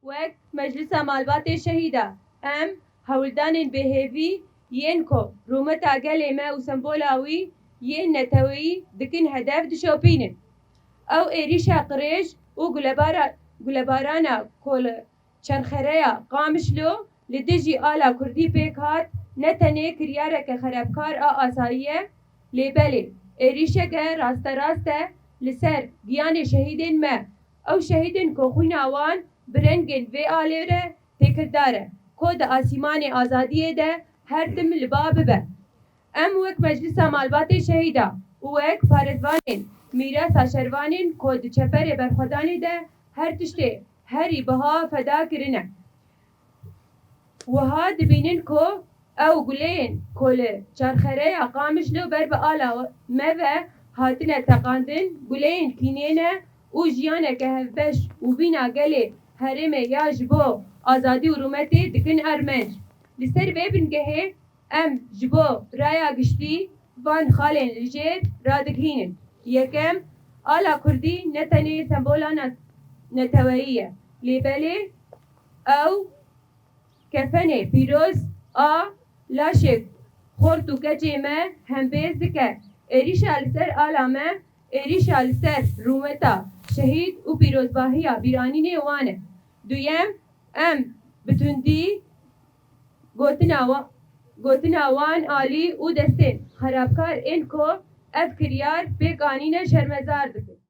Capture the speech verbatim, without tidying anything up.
Wek Meclisa Malbatê Şehîda, em hewldanên bêhêvî yên ku rûmeta gelê me û sembola wî yên neteweyî dikin hedef dişopînin. Ew êrîşa qirêj û gulebara, gulebarana ku li çerxereya Qamişlo li dijî ala kurdî pêk hat, ne tenê kiryareke xerabkar a asayî ye, lê belê êrîşeke rasterast e li ser giyanê şehîdên me, ew şehîdên ku xwîna wan bi rengên vê alê re têkildar e, ku di asîmanê azadiyê de her tim li ba bibe. Em wek Meclisa Malbatê Şehîda û wek parêzvanên mîrasa şervanên ku di çeperê berxwedanê de her tiştê herî biha feda kirine, wiha dibînin ku ew guleyên ku li çarxereya Qamişlo ber bi ala me ve hatine teqandin, guleyên kînê ne û jiyaneke hevbeş û bîna gelê herêmê ya ji bo azadî û rûmetê dikin armenc. Li ser vê bingehê em ji bo raya giştî van xalên li jêr radigihînin. Yekem, ala kurdî ne tenê sembola ne-, neteweyî ye, lê belê ew kefenê pîroz a laşê xort û keçê me hembêz dike. Êrîşa li ser ala me, êrîşa li ser rûmeta şehîd û pîrozbahiya bîranînê wan e. Duyem, em bi tundî gotina wa-, gotina wan alî û destên xerabkar ên ku ev kiryar pêk anîne şermezar dikin.